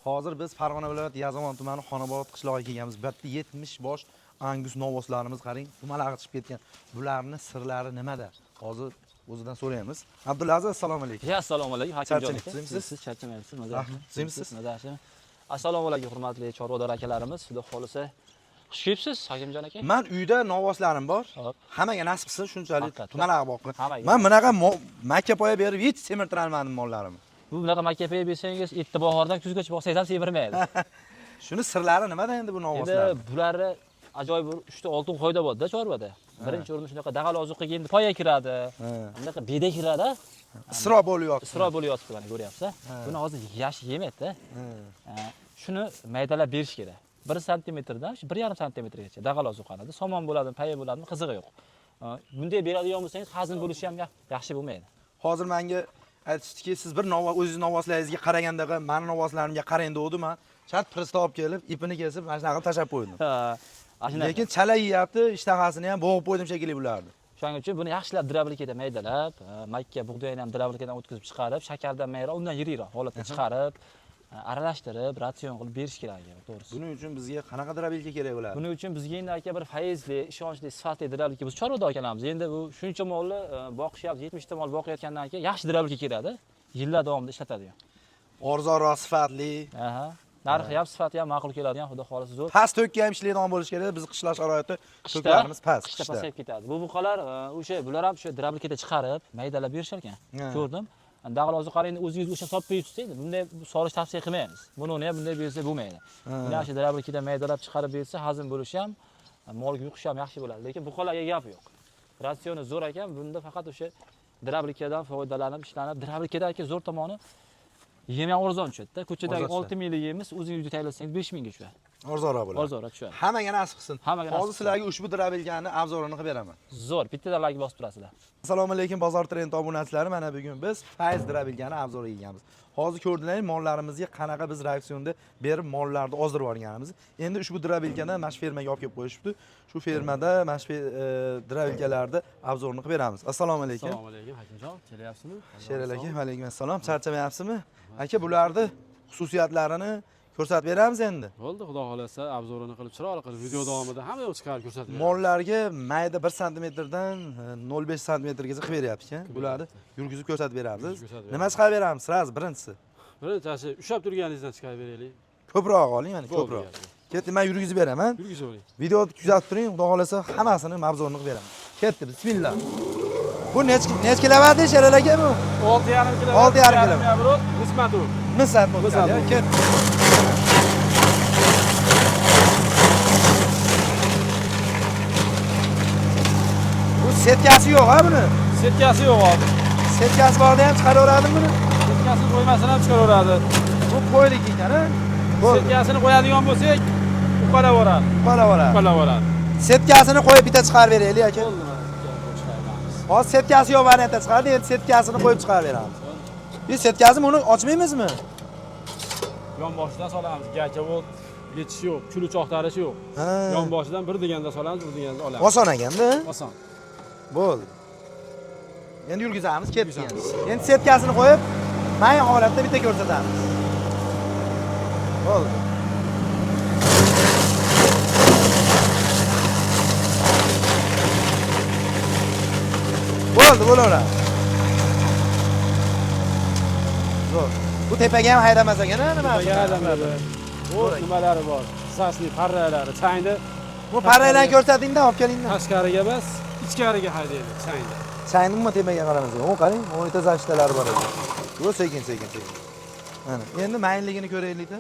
Hozir biz Farg'ona viloyati Yazomon tumani Xonobod qishlog'iga kelganmiz. Bu yerda 70 bosh angus novvoslarimiz qarang, dumalag'i chiqib ketgan. Bularni sirlari nimada? Hozir o'zidan so'raymiz. Abdulaziz, assalomu alaykum. Ya, assalomu alaykum Hakimjon aka. Charchamayapsizmi? Siz charchamayapsiz, maza. Rahmat. Tuzukmisiz? Maza. Assalomu alaykum hurmatli chorvador akalarimiz. Xudo xolisa. Xush kelibsiz Hakimjon aka. Man uyda novvoslarim bor. Hop. Hammaga nasib qilsin shunchalik Haqiqatdan. dumalag'i boqib. Hammaga. Man bunaqa makka poya berib hech semirtira olmadim mollarimni. Bu bunaqa makkapaga bersangiz, erta bahordan kuzgacha boqsangiz ham semirmaydi. Shuni sirlari nimada endi bu Endi novvoslar? bularni ajoyib bir 3 ta oltin qoida bor-da chorvada. Birinchi o'rinda shunaqa dag'al ozuqaga endi poya kiradi. Bunaqa beda kiradi. Isrof bo'lyapti. Isrof bo'lyapti mana ko'ryapsiz. Buni hozir yash yemaydi. Shuni maydalab berish kerak. 1 santimetrdan shu 1,5 santimetrgacha dag'al ozuqanida somon bo'ladimi, paya bo'ladimi, qizig'i yo'q. Bunday beradigan bo'lsangiz hazm bo'lishi ham yaxshi bo'lmaydi. Hozir menga aytishdiki, siz bir o'zingiz novvoslaringizga qaraganda mani novvoslarimga qarang degandi. Man shart prista olib kelib, ipini kesib, mana shunaqa qilib tashlab qo'ydim. Ha, shunaqa. Lekin chala yeyapti, ishtahasini ham bo'g'ib qo'ydim shekilli bularni. Shuning uchun buni yaxshilab drablikada maydalab, makka bug'doyini ham drablikdan o'tkazib chiqarib, shakardan mayroq, undan yirikroq holatda chiqarib, aralashtirib, ratsion qilib berish kerak aka, to'g'risi. Buning uchun bizga qanaqa drabilka kerak bo'ladi? Buning uchun bizga endi aka bir fayzli, ishonchli, sifatli drablika biz chorvada akalarimiz. Endi bu shuncha molni boqishyapti, 70 ta mol boqayotgandan keyin yaxshi drablika keladi. Yillar davomida ishlatadigan. Arzonroq, sifatli. Aha. Narxi ham, sifati ham ma'qul keladigan, xudo xolasa zo'r. Past to'kka ham ishlaydigan bo'lishi kerak. Biz qishloq sharoitida to'klarimiz past. Qishda pasayib ketadi. Bu buqalar o'sha bular ham o'sha drablikada chiqarib, maydalab berishar ekan. Ko'rdim. Dag'al ozuqani endi o'zingiz o'sha solib beribsiz endi. Bunday solish tavsiya qilmaymiz. Buni uni ham bunday bersa bo'lmaydi. Buni o'sha drablikada maydalab chiqarib bersa, hazm bo'lishi ham, molga yuqishi ham yaxshi bo'ladi. Lekin buqalarga gap yo'q. Ratsioni zo'r ekan, bunda faqat o'sha drablikadan foydalanib ishlanib, drablikada aka zo'r tomoni yem ham arzon tushadi-da. Ko'chadagi Arzon tushadi. 6 minglik yemiz o'zingiz uyda tayyorlasangiz 5 mingga tushadi. Arzonroq bo'ladi. Arzonroq tushadi. Hammaga nasib qilsin. Hammaga nasib Hozir sizlarga ushbu drabilkani obzorini qilib beraman. Zo'r, bittadan like bosib turasizlar. Assalomu alaykum Bozor Trend obunachilari. Mana bugun biz Fayz drabilkani obzoriga kelganmiz. Hozir ko'rdilaring mollarimizga qanaqa biz ratsionda berib mollarni ozdirib yuborganimizni. Endi ushbu drabilkadan mana shu fermaga olib kelib qo'yishibdi. Shu fermada mana shu drabilkalarni obzorini qilib beramiz. Assalomu alaykum. Assalomu alaykum Hakimjon, kelyapsizmi? Sherali aka, alaykum assalom. Charchamayapsizmi? Aka, bularni xususiyatlarini ko'rsatib beramiz endi. Bo'ldi, xudo xolasa obzorini qilib chiroyli qilib video davomida hamma yoq chiqarib ko'rsatib beramiz. Mollarga mayda 1 santimetrdan 0,5 santimetrgacha qilib beryapti ekan. Bularni yurgizib ko'rsatib beramiz. Yurgizib ko'rsatib Nima chiqarib beramiz? Sraz birinchisi. Birinchisi ushlab turganingizdan chiqarib beraylik. Ko'proq oling, mana Bo'ldi, ko'proq. gap. Ketdi, men yurgizib beraman. Yurgizib oling. Videoni kuzatib turing, xudo xolasa hammasini mavzuni qilib beraman. Ketdi, bismillah. Bu necha kilovatli Sherali aka bu? 6,5 kilo. 6,5 kilo. Оборот, mis motor. Mis Mis atmosfera. Ketdi. Bu setkasi yo'q ha buni? Setkasi yo'q hozir. Setkasi borda ham chiqaraveradimi buni? Setkasini qo'ymasin ham chiqaraveradi. Bu qo'ylik ekan ha? Bo'ldi. Setkasini qo'yadigan bo'lsak, uqalaveradi. Qolaveradi. Uqalaveradi. Setkasini qo'yib bitta chiqarib beraylik aka. Bo'ldi mana setkasini qo'yib chiqaramiz. Hozir setkasi yo'q variantda chiqardi, endi setkasini qo'yib chiqarib beramiz. Bir setkasini uni ochmaymizmi? Yon boshidan solamiz. Gayka volt yechish yo'q, kulich oqtarish yo'q. Ha. Yon boshidan bir deganda solamiz, bir deganda olamiz. Oson ekanda. Oson. Bo'ldi. Endi yurgizamiz, ketdik. Yurgizamiz. Endi setkasini qo'yib, mayin holatda bitta ko'rsatamiz. Bo'ldi. Bo'ldi, bo'laveradi. Zo'r. Bu tepaga ham haydamas ekan, ha, nima? Tepaga haydamaydi. Bu nimalari bor? Sasli parralari, changni Bu parralarni ko'rsatingda, olib kelingda. tashqariga emas, ichkariga haydaydi changni. Changni umuman tepaga qaramas ekan. O qarang, o'nta zashtalari bor ekan. Bu sekin, sekin, sekin. Mana, endi mayinligini ko'raylik-da.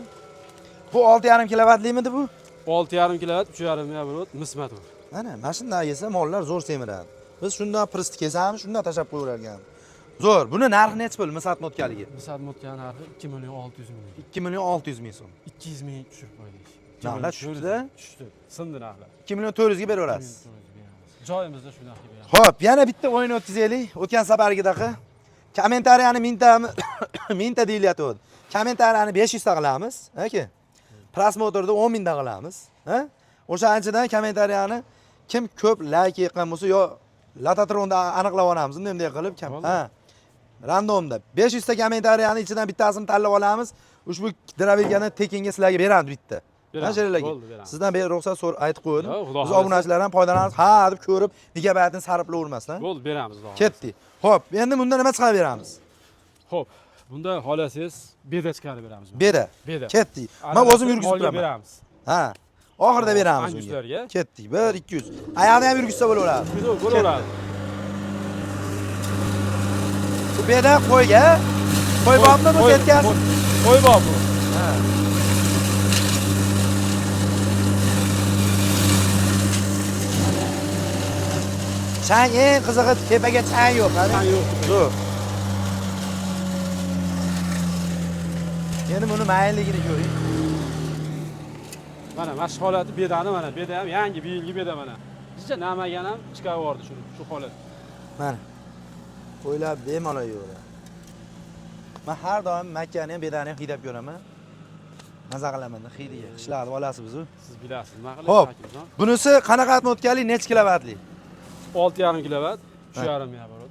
Bu 6,5 kilovatlimidi bu? 6,5 kilovat, 3,5 оборот, mis motor. Mana, mana shunday yesa mollar zo'r semiradi. Biz shundan prist kesamiz, shundan tashlab qo'yaver ekanmiz. Zo'r. Buni narxi nechi pul? Mis otmotkалigi? Mis otmotkani narxi 2 million 600 ming. 2 million 600 ming so'm. 200 ming tushirib qo'ydik. Narxlar tushdi-da. Tushdi. Sindi narxlar. 2 million 400 ga beraverasiz. 2 million 400 ga beramiz. Joyimizda shu narxga beramiz. Xo'p, yana bitta o'yin o'tkazaylik. O'tgan safargidaqa kommentariyani mingtami mingta deyilyapti. Kommentariyani 500 ta qilamiz, aka. Просмотрda 10 mingta qilamiz, ha? O'shanchadan kommentariyani kim ko'p like yiqqan bo'lsa yo lototronda aniqlab olamiz, bunday qilib, ha. Randomda 500 ta kommentariyani ichidan bittasini tanlab olamiz. Ushbu дробилка ni tekinga sizlarga beramiz bitta. Beramiz, Sherali aka. bo'ldi, beramiz. Sizdan beri ruxsat so'rab aytib qo'ydim. Yo'q, Xudo Biz xohlasa. obunachilar ham foydalanamiz. Ha deb ko'rib, gigabaytni sarflayvermasdan. Bo'ldi, beramiz xudo xohlasa. Ketdik. Xo'p, endi bunda nima chiqarib beramiz? Xo'p, bunda xohlasangiz beda chiqarib beramiz. Beda. Beda. Ketdik. Men o'zim yurgizib Molga turaman. beramiz. Ha. Oxirida beramiz unga. Anguslarga. Ketdik. 1 200. Oyoqni ham yurgizsa bo'laveradi. Bo'laveradi. Bu beda qo'yga. Qo'y bormi bu setkasi? Qo'y bor bu. Ha. Chang eng qizig'i tepaga chang yo'q, qani? Chang yo'q. Yo'q. Endi buni mayinligini ko'ring. Mana shu holati bedani mana beda ham yangi bu yilgi beda mana. Bizcha namagan ham chiqarib yubordi shuni shu holat. Mana. Qo'ylar bemalol yeyveradi. Men har doim makkani ham bedani ham hidlab ko'raman. Maza qilaman hidiga. Qishloqni bolasi biz u. Siz bilasiz nima qilasiz Xo'p. Hakimjon? Bunisi qanaqa atmotkali, necha kilovatli? 6,5 kilovat, 3,5 ming оборот.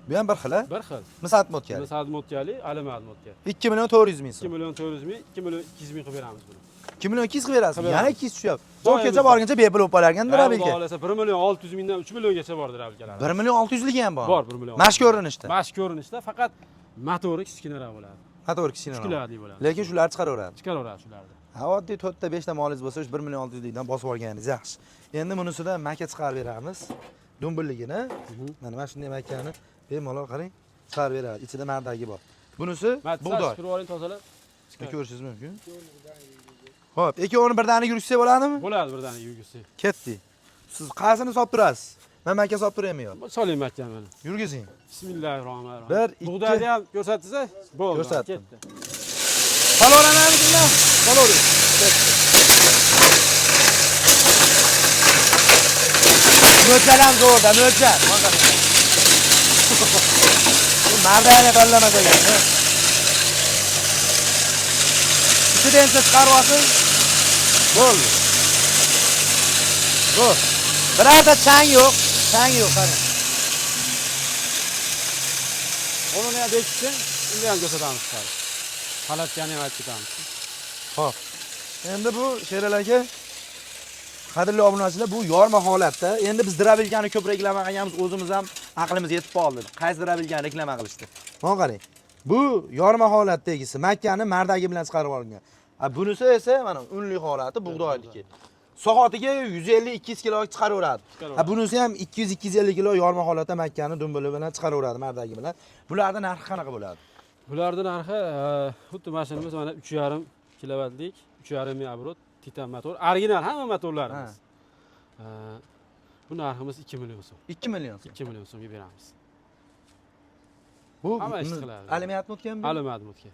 Bu ham bir xil, a? Bir xil. Mis atmotkali. Mis atmotkali, alimi atmotka. 2 million 400 ming 2 so'm. million 400 ming, 2 million 200 ming qilib beramiz buni. 2 million 200 qilib berasiz. Qilib Yana beramiz. 200 tushyapti. Doim Kecha bizda. borguncha bepul bo'lib qolarkan Xudo дробилка. xohlasa 1 million 600 mingdan 3 milliongacha bor дробилка lar. 1 million 600 ligi ham bor. Bor 1 million. Mash ko'rinishda. Mash ko'rinishda faqat motori kichkinaroq bo'ladi. Motor 3 kichkinaroq. kilovatli bo'ladi. Lekin shular chiqaraveradi. Chiqaraveradi shularni. Ha, oddiy 4 ta 5 ta molingiz bo'lsa, 1 million 600 likdan bosib olganingiz yaxshi. Endi bunisida maka chiqarib beramiz. Dumbilligini. Mana shunday makani bemalol qarang, chiqarib beradi. Ichida mardagi bor. Bunisi bug'doy. Supurib oling tozalab. Ko'rishingiz mumkin. Xo'p, ikkovini birdaniga yurgizsak bo'ladimi? Bo'ladi birdaniga yurgizsak. Ketdik. Siz qaysini solib turasiz? Men maka solib turaymi yo'q? Soling makani mana. Yurgizing. Bismillahirrohmanirrohim. Bir, ikki. Bug'doyni ham ko'rsatsangiz, bo'ldi. Ko'rsatdim. Ketdi. Solaveramizmi shundan? Solavering. Mo'ljal ham zo'rda, mo'ljal. Bu mardani tanlamas ekan. Ichidan esa chiqarib olsin. Bo'ldi. Zo'r. Birorta chang yo'q. Chang yo'q, qarang. Qo'lini ham bekitsin, unda ham ko'rsatamiz chiqarib. Palatkani ham aytib ketamiz. Xo'p. Endi bu Sherali aka, qadrli obunachilar, bu yorma holatda. Endi biz дробилка ni ko'p reklama qilganmiz, o'zimiz ham aqlimiz yetib qoldi. Qaysi дробилка ni reklama qilishdi. Mana qarang. Bu yorma holatdagisi makkani mardagi bilan chiqarib olingan. A bunisi esa mana unli holati, bug'doyniki. Soatiga 150-200 kilo chiqaraveradi. Chiqaraveradi. Ha bunisi ham 200-250 kilo yorma holatda makkani dumbuli bilan chiqaraveradi, mardagi bilan. Bularning narxi qanaqa bo'ladi? Bularning narxi xuddi mashinamiz mana 3,5 kilovatlik, 3,5 ming оборот Titan motor, original hamma motorlarimiz. Bu narximiz 2 million so'm. 2 million so'm. 2 million so'mga beramiz. Bu Hamma ish qiladi. Alimi atmotganmi? Alimi atmotga.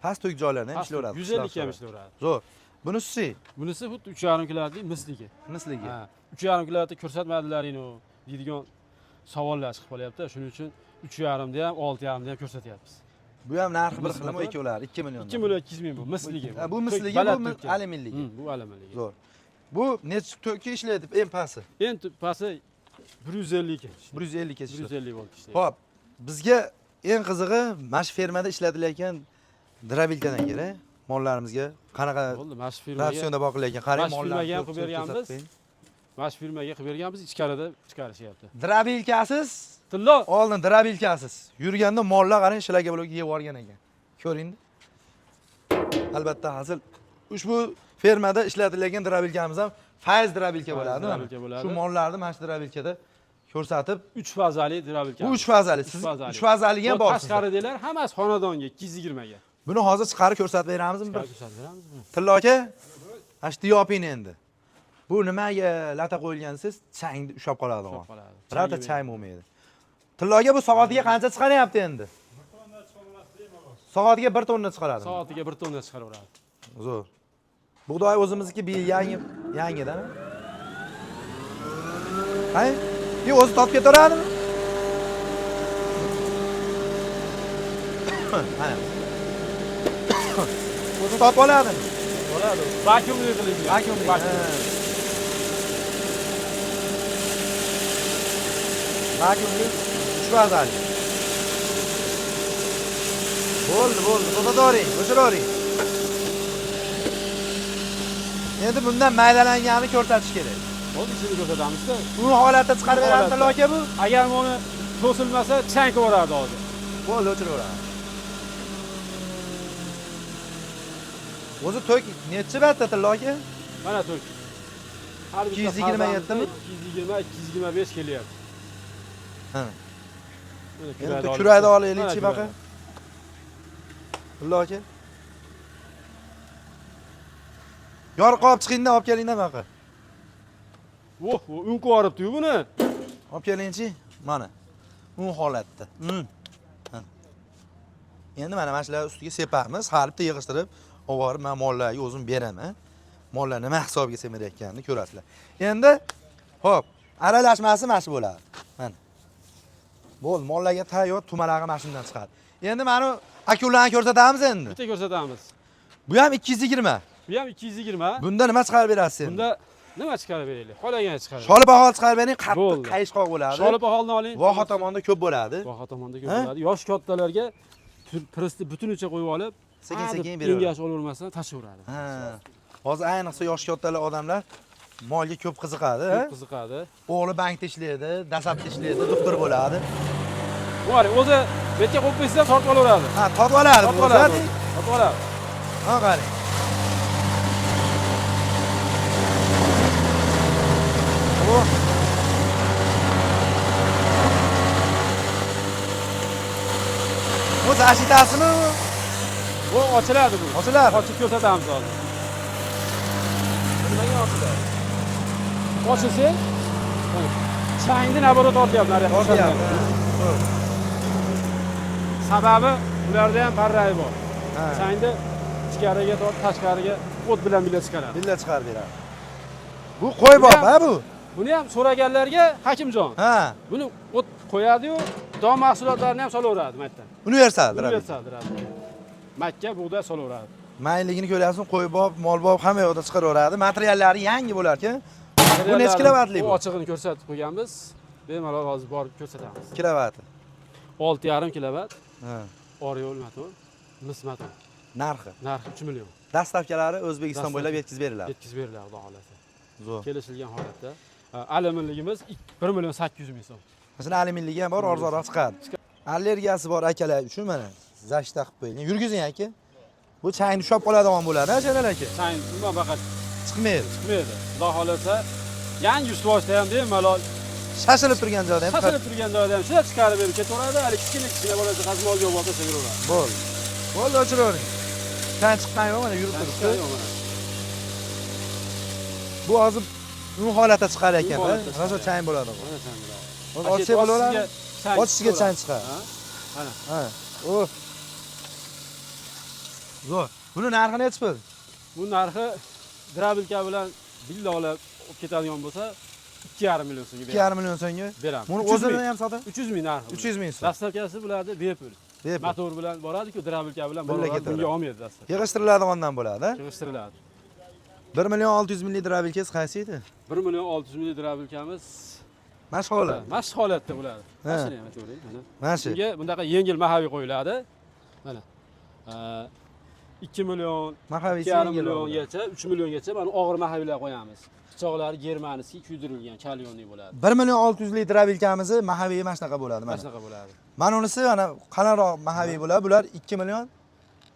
Past to'k joylarni ham ishlayveradi. 150 ham ishlayveradi. Zo'r. Bunisi Bunisi xuddi 3,5 kilovatlik misligi. misligi. Ha, 3,5 kilovatda ko'rsatmadilaring u deydigan savollar chiqib qolyapti. Shuning uchun 3,5 da ham, 6,5 da ham ko'rsatyapmiz. Bu ham narxi bir Mis xilmi motor? ikkovlari 2 million. 2 million 200 ming bu misligi. Ha, bu misligi, Baland bu to'kkan. aluminligi. Bu aluminligi. Zo'r. Bu necha to'kka ishlaydi eng pasti? Eng pasti 150 ga. 150 ga ishlaydi. 150 volt ishlaydi. Xo'p, bizga eng qizig'i mana shu fermada ishlatilayotgan дробилка dan kerak. Mollarimizga qanaqa Bo'ldi, mana shu firmaga ratsionda boqilayotgan. Qarang, Mana shu mollarni firmaga ham qilib berganmiz. ko'rsatib qo'ying. Mana shu firmaga qilib berganmiz, ichkarida chiqarishyapti. Дробилка siz Tillo oldin дробилка siz yurganda mollar qarang shlaka bo'lib yeb yuborgan ekan. Ko'ring. Albatta hazil. Ushbu fermada ishlatilayotgan дробилка miz ham fayz дробилка Fayz bo'ladi. дробилка bo'ladi. Shu mollarni mana shu дробилка da ko'rsatib, 3 fazali дробилка. bu 3 fazali. Siz 3 fazaligi ham bor. sizda. Tashqaridagilar hammasi xonadonga 220 ga. Buni hozir chiqarib ko'rsatib beramizmi bir? Ko'rsatib beramiz buni. Tillo aka, mana shu yoping endi. Bu nimaga lata qo'yilgan siz changni ushlab qoladi. Ushlab qoladi. Birorta Changi chang bo'lmaydi. Tillo aka bu soatiga qancha chiqaryapti endi? Soatiga 1 tonna chiqaradi. Soatiga 1 tonna chiqaraveradi. Zo'r. Bug'doy o'zimizniki bir yangi yangidan. Qani? Bir o'zi topib ketaveradimi? Mana. O'zi topib oladimi? Bo'ladi. Vakuumli qilingan. Vakuumli. Vakuum. Vakuumli 3 fazali. Bo'ldi, bo'ldi. To'xtatavering, o'chiravering. Endi bundan maydalanganini ko'rsatish kerak. Bo'ldi, ichini ko'rsatamizda. Bu holatda chiqarib beradi Holatda. aka bu. Agar buni to'silmasa chang ko'rardi hozir. Bo'ldi, o'chiraveradi. O'zi tok nechi marta Tillo aka? Mana tok. Har bitta 227 mi? 220, 225 kelyapti. Ha. Mana Endi kurayni olib. kurayni olaylik, Mana baqa. kurayni. Tillo aka. Yorib olib chiqingda, olib kelingda baqa. Voh, un qo'yibdi-yu buni. Olib kelingchi, mana. Un holatda. Un. Mana. Endi mana shular ustiga sepamiz, har bitta yig'ishtirib olib borib men mollarga o'zim beraman. Mollar nima hisobiga semirayotganini ko'rasizlar. Endi xo'p, aralashmasi mana shu bo'ladi. Mana. Bo'ldi, mollarga tayyor tumalag'i mana shundan chiqadi. Endi mana akullarni ko'rsatamiz endi. Bitta ko'rsatamiz. Bu ham 220. Bu ham 220. Bunda nima chiqarib berasiz endi? Bunda nima chiqarib beraylik? Xohlagan chiqarib. Sholi pahol chiqarib bering, qattiq Bo'ldi. qayishqoq bo'ladi. Sholi paholni oling. Voha tomonda ko'p bo'ladi. Voha tomonda ko'p Ha? bo'ladi. Yosh kattalarga prisni butunicha qo'yib olib, Sekin ha deb sekin beraveradi. Kengash olavermasdan tashlayveradi. Ha. Hozir ayniqsa yosh kattalar odamlar molga ko'p qiziqadi, ha? Ko'p qiziqadi. O'g'li bankda ishlaydi, dasabda ishlaydi, doktor bo'ladi. Bu qarang, o'zi bu yerga qo'yib qo'ysa tortib olaveradi. Ha, tortib oladi. Tortib bu oladi. o'zi. Tortib oladi. Ha, qarang. O. Bu zashitasimi? Bu ochiladi bu. Ochiladi. Ochib ko'rsatamiz hozir. Nimaga ochiladi? Ochilsa, changni naborot tortyapti nariyoqqa. Tortyapti. Sababi ularda ham parrayi bor. Ha. Changni ichkariga tortib, tashqariga o't bilan birga chiqaradi. Billa chiqarib beradi. Bu qo'y bor, ha bu? Buni ham so'raganlarga Hakimjon. Ha, Buni o't qo'yadi-yu, don mahsulotlarini ham solaveradi maytdan. universal. Universal. Makka, bug'doy solaveradi. Mayinligini ko'ryapsiz, qo'y bob, mol bob hamma yoqda chiqaraveradi. Materiallari yangi bo'lar ekan. Bu necha kilovatli Bu bu? ochig'ini ko'rsatib qo'yganmiz. Bemalol hozir borib ko'rsatamiz. Kilovati. 6,5 kilovat. Ha. Oriol motor, mis motor. Narxi. Narxi 3 million. Dastavkalari O'zbekiston bo'ylab yetkazib beriladi. Yetkazib beriladi, Xudo xolasa. Zo'r. Kelishilgan holatda. Alyuminligimiz 1 million 800 ming so'm. Masalan, alyuminligi ham bor, arzonroq chiqadi. Allergiyasi bor akalar uchun mana zashta qilib qo'yilgan. Yurgizing aka. Bu changni ushlab qoladigan bo'ladi, ha, Jalal aka? Chang umuman faqat Chiqmaydi. chiqmaydi. Xudo xolasa yangi ustuvoshda ham bemalol Shashilib turgan joyda ham shashilib turgan joyda ham shunday chiqarib berib ketaveradi. Hali kichkina kichkina bola chaqasi molga olib tashlab yuraveradi. Bo'ldi. Bo'ldi, o'chiravering. Chang chiqqan yo'q, mana yurib turibdi. Yo'q, mana. Bu hozir un holatda chiqar ekan, rosa chang bo'ladi bu. Mana chang bo'ladi. Hozir ochsak bo'laveradi. Ochishiga chang chiqadi. Ha? Mana. Ha. O. Zo'r. Buni narxi nechi pul? Bu narxi drabilka bilan billa olib olib ketadigan bo'lsa 2,5 million so'mga beramiz. 2,5 million so'mga. Beramiz. Buni 300 o'zini ming. ham sotib 300 ming narxi. 300 ming so'm. Dastavkasi bularni bepul. Bepul. Motor bilan boradi-ku, drabilka bilan Birga boradi. ketaveradi. Bunga olmaydi dastavka. Yig'ishtiriladigandan bo'ladi. Yig'ishtiriladi. 1 million 600 minglik drabilkangiz qaysi edi? 1 million 600 minglik drabilkamiz Mana shu holat. Mana shu holatda bo'ladi. Ha. Mana shuni ham aytavering, mana. Mana shu. Bunga bundaqa yengil mahaviy qo'yiladi. Mana. 2 million, Mahaviysi 2,5 yengil bo'ladi. milliongacha, 3 milliongacha mana og'ir mahaviylar qo'yamiz. Pichoqlari germanskiy kuydirilgan, kalyonli bo'ladi. 1 million 600 lik drabilkamizni mahaviy mana shunaqa bo'ladi Mana mana. shunaqa bo'ladi. Mana unisi mana qalinroq mahaviy bo'ladi. Bular 2 million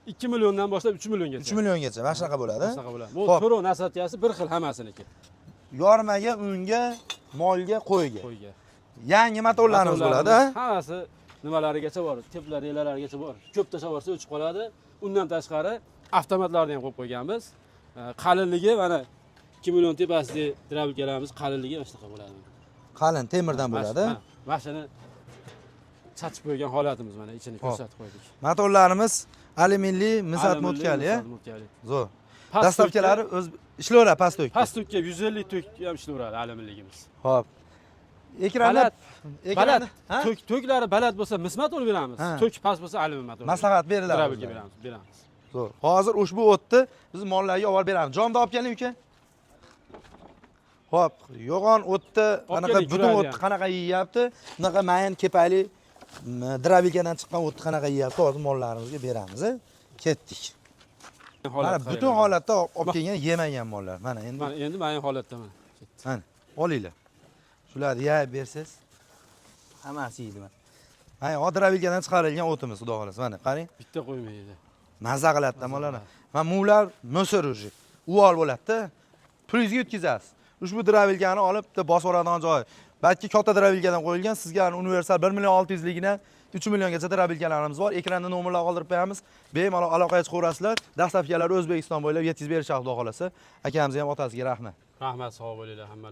2 milliondan boshlab 3 milliongacha. 3 milliongacha mana shunaqa bo'ladi. Mana shunaqa bo'ladi. Bu Xo'p. to'rov nasatkasi bir xil hammasiniki. Yormaga, unga, molga, qo'yga. Qo'yga. Yangi motorlarimiz bo'ladi, ha? Hammasi nimalarigacha bor, teplar, relalarigacha bor. Ko'p tashlab yuborsa o'chib qoladi. Undan tashqari avtomatlarni ham qo'yib qo'yganmiz. Qalinligi mana 2 million tepasidagi drabilkalarimiz qalinligi mana shunaqa bo'ladi. Qalin temirdan bo'ladi. Mana shuni chachib qo'ygan holatimiz mana ichini ko'rsatib qo'ydik. Motorlarimiz alyuminli, mis atmotkali, Alyuminli, mis atmotkali. Zo'r. Past Dastavkalari o'z ishlayveradi past to'kka. Past to'kka 150 tok ham ishlayveradi alyuminligimiz. Xo'p. Ekranda Baland, ekranda baland to'klari baland bo'lsa mis motor beramiz. Tok past bo'lsa alyumin motor. Maslahat beriladi. Drabilga beramiz. Zo'r. Hozir ushbu o'tni biz mollarga olib beramiz. Jomda olib keling uka. Xo'p, yo'g'on o'tni qanaqa keling, butun kuraydi o'tni ham. qanaqa yeyapti? Bunaqa mayin kepali Дробилка dan chiqqan o'tni qanaqa yeyapti, hozir mollarimizga beramiz. Ketdik. Mana butun holatda olib kelgan, yemagan mollar. Mana endi Mana endi mayin holatda mana. Mana olinglar. Shularni yeyib bersangiz hammasi yeydi mana. Mana дробилка dan chiqarilgan o'timiz, xudo xohlasa. Mana qarang. Bitta qo'ymaydi. Maza qiladi mollarni. Mana bular мусор уже. Uvol bo'ladi-da. Pulingizga yetkazasiz. Ushbu дробилка ni olib bitta bosib yuboradigan joyi. Balki katta дробилка dan qo'yilgan, sizga universal 1 million 600 ligidan 3 milliongacha дробилка larimiz bor. Ekranda nomerlar qoldirib qo'yamiz. Bemalol aloqaga chiqaverasizlar. Доставка lari O'zbekiston bo'ylab yetkazib berishadi, xudo xohlasa. Akamizga ham, otasiga rahmat. Rahmat, sog' bo'linglar hamma.